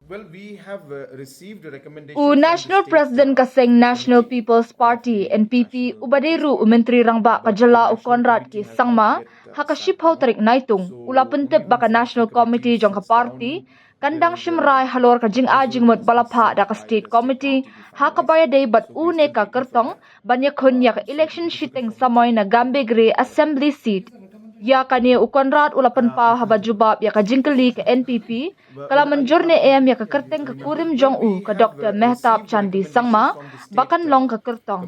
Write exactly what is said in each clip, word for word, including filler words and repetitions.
Well, we have uh, received a recommendation. U National President ka seng National People's Party, N P P, uba dei ruh u Myntri Rangbah ka jylla u Conrad K Sangma, ha ka shiphew tarik Naitung, u la pyntip ba ka National Committee jong ka party kan dang shim rai halor ka jingai jingmut ba la phah da ka State Committee, ha kaba ïadei bad une ka kyrtong ban ïakhun ïa ka election shiteng samoi na Gambegre Assembly Seat. Ïa kane u Conrad u la pynpaw haba jubab ïa ka jingkylli ka N P P, ka la mynjur ne em ïa ka kyrteng ka kurim jong u, ka Doctor Mehtab Chandee Sangma, ba kan long ka kyrtong.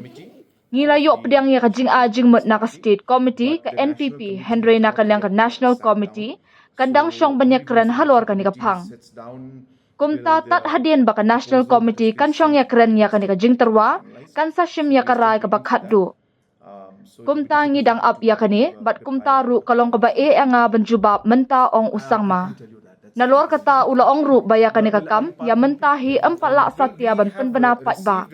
Ngi la ïoh pdiang ïa ka jingai jingmut na ka State Committee, ka N P P, hynrei na ka liang ka National Committee kan dang shong ban ïakren halor kane ka phang. Kumta tad hadien ba ka National Committee kan shong ïakren ïa kane ka jingtyrwa, kan sa shim ïa ka rai kaba khatduh. Kumta ngi dang ap ïa kane, bad kumta ruh ka long kaba eh ïa nga ban jubab mynta, ong u Sangma. Nalor kata u la ong ruh ba ïa kane ka kam, ïa mynta hi ym pat lah satia ban pynbna paidbah.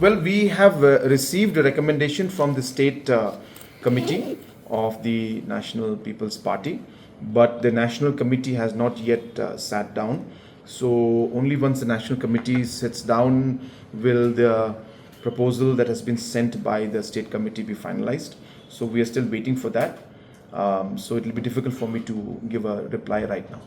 Well, we have uh, received a recommendation from the State uh, Committee of the National People's Party, but the National Committee has not yet uh, sat down. So only once the National Committee sits down will the proposal that has been sent by the State Committee be finalized. So we are still waiting for that. Um, so it will be difficult for me to give a reply right now.